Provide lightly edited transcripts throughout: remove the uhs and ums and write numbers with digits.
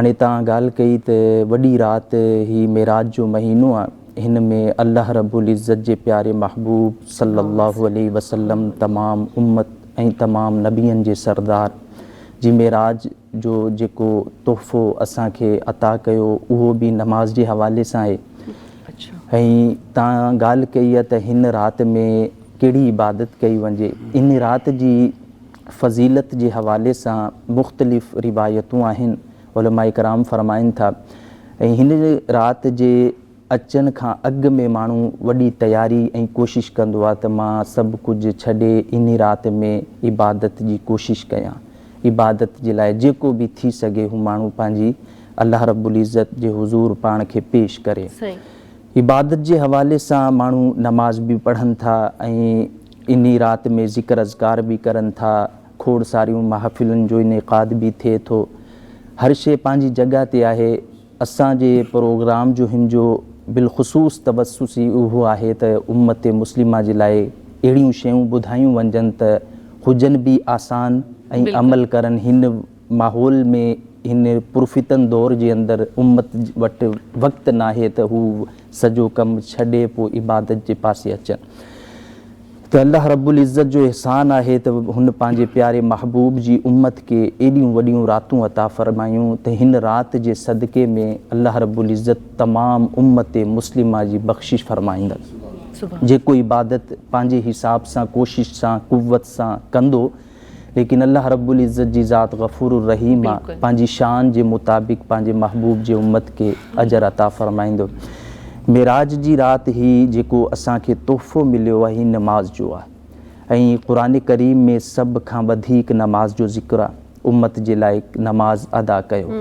هاڻي توهان ڳالهه ڪئي ته وڏي رات هي معراج جو مهينو آ هن ۾ الله رب العزت جي پياري محبوب صلي الله عليه وسلم تمام امت ۽ تمام نبين جي سردار جي معراج جو جيڪو تحفو اسان کي عطا ڪيو اهو به نماز جي حوالي سان آهي ۽ توهان ڳالهه ڪئي آ ته هن رات ۾ ڪهڙي عبادت ڪئي وڃجي ان رات جي فضيلت جي حوالي سان مختلف روايتون آهن، علماء ڪرام فرمائن ٿا ۽ هن رات جي اچڻ کان اڳ ۾ ماڻهو وڏي تياري ۽ ڪوشش ڪندو آهي ته مان سڀ ڪجهه ڇڏي انهي رات ۾ عبادت جي ڪوشش ڪيان، عبادت جي لاء جيڪو به ٿي سگهي هو ماڻهو پنهنجي الله رب العزت جي حضور پاڻ کي پيش ڪري. عبادت جي حوالي سان ماڻهو نماز به پڙهن ٿا ۽ انهي رات ۾ ذڪر اذڪار به ڪرن ٿا، کوڙ ساريون محفلن جو انعقاد به ٿئي ٿو. هر شيء پنهنجي جڳهه تي آهي. اسان جي پروگرام جو هن جو بالخصوص توسس ئي اهو آهي ته امت مسلمه جي لاء اهڙيون شيون ٻڌايون وڃجن ته هجن به آسان ۽ عمل ڪرن هن ماحول ۾ هن پرفتن دور جي اندر امت وٽ وقت ناهي ته هو سڄو ڪم ڇڏي پوء عبادت جي پاسي اچن ته الله رب العزت جو احسان آهي ته هن پنهنجي پياري محبوب جي امت کي ايڏيون وڏيون راتون عطا فرمايون ته هن رات جي صدقي ۾ الله رب العزت تمام امت مسلمه جي بخشش فرمائيندس جيڪو عبادت پنهنجي حساب سان ڪوشش سان قوت سان ڪندو ليڪن الله رب العزت جي ذات غفور الرحيم آ پنهنجي شان جي مطابق پنهنجي محبوب جي امت کي اجر عطا فرمائيندو. معراج جي رات هي جيڪو اسان کي تحفو مليو آ هي نماز جو آ ۽ قرآن ڪريم ۾ سڀ کان وڌيڪ نماز جو ذڪر آ امت جي لاء نماز ادا ڪيو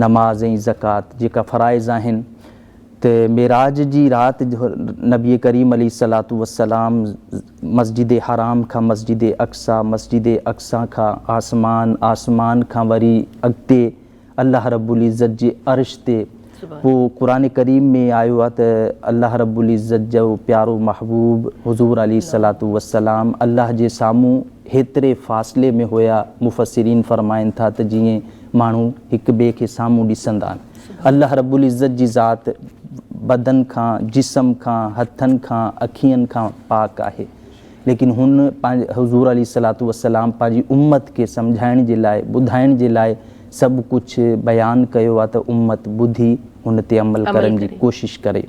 نماز ۽ زڪوات جيڪا فرائض آهن ته معراج جي رات نبي ڪريم عليه الصلوة والسلام مسجد حرام کان مسجد اقصيٰ، مسجد اقصيٰ کان آسمان، آسمان کان وري اڳتي الله رب العزت جي عرش تي پوء قرآن ڪريم ۾ آيو آهي ته الله رب العزت جو پيارو محبوب حضور عليه الصلوة والسلام الله جي سامهون هيتري فاصلي ۾ هيا مفسرين فرمائن ٿا ته جيئن ماڻهو هڪ ٻئي کي سامهون ڏسندا آهن. الله رب العزت جي ذات بدن کان، جسم کان، هٿن کان، اکين کان پاڪ آهي. ليڪن هن پنهنجي حضور عليه الصلوة والسلام پنهنجي امت کي سمجهائڻ جي لاء، ٻڌائڻ جي لاء سڀ ڪجهه بيان ڪيو آهي ته امت ٻڌي ان تي عمل ڪرڻ جي ڪوشش ڪري.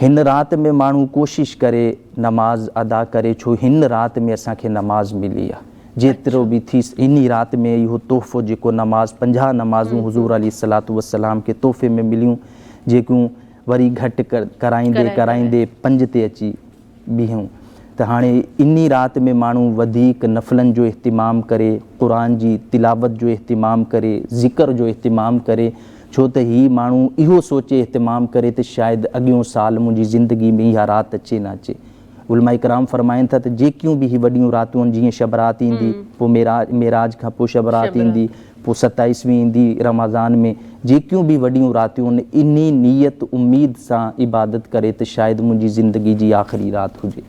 هن رات ۾ ماڻهو ڪوشش ڪري نماز ادا ڪري ڇو هن رات ۾ اسان کي نماز ملي آهي. جيترو به ٿيس انهي رات ۾ اهو تحفو جيڪو نماز 50 نمازون حضور عليه الصلوة والسلام کي تحفي ۾ مليون جيڪيون وري گهٽ ڪرائيندي ڪرائيندي پنج تي اچي بيهيون ته هاڻي انهي رات ۾ ماڻهو وڌيڪ نفلن جو اهتمام ڪري قرآن جي تلاوت جو اهتمام ڪري ذڪر جو اهتمام ڪري ڇو ته هي ماڻهو اهو سوچي اهتمام ڪري ته شايد اڳيون سال منهنجي زندگي ۾ اها رات اچي نه اچي علماء ڪرام فرمائن ٿا ته جيڪيون به هي وڏيون راتون آهن جيئن شب رات ايندي پوء معراج معراج کان پوء شب رات ايندي پوء ستائيسوين ايندي رمضان ۾ جيڪيون به وڏيون راتيون آهن انهي نيت اميد سان عبادت ڪري ته شايد منهنجي زندگي جي آخري رات هجي.